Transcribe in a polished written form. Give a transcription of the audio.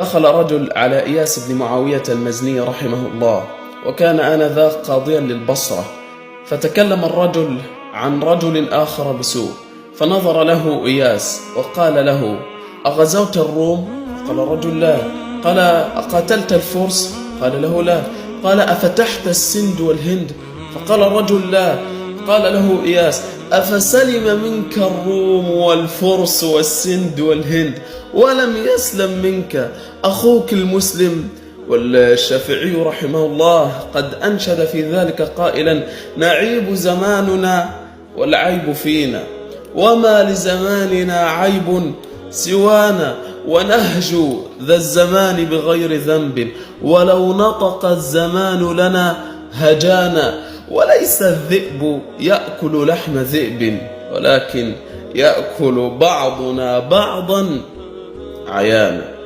دخل رجل على إياس بن معاوية المزني رحمه الله، وكان آنذاك قاضيا للبصرة، فتكلم الرجل عن رجل آخر بسوء، فنظر له إياس وقال له: أغزوت الروم؟ قال الرجل: لا. قال: أقاتلت الفرس؟ قال له: لا. قال: أفتحت السند والهند؟ فقال الرجل: لا. قال له إياس: أفسلم منك الروم والفرس والسند والهند ولم يسلم منك أخوك المسلم؟ والشافعي رحمه الله قد أنشد في ذلك قائلا: نعيب زماننا والعيب فينا، وما لزماننا عيب سوانا، ونهج ذا الزمان بغير ذنب، ولو نطق الزمان لنا هجانا، وليس الذئب يأكل لحم ذئب، ولكن يأكل بعضنا بعضا عيانا.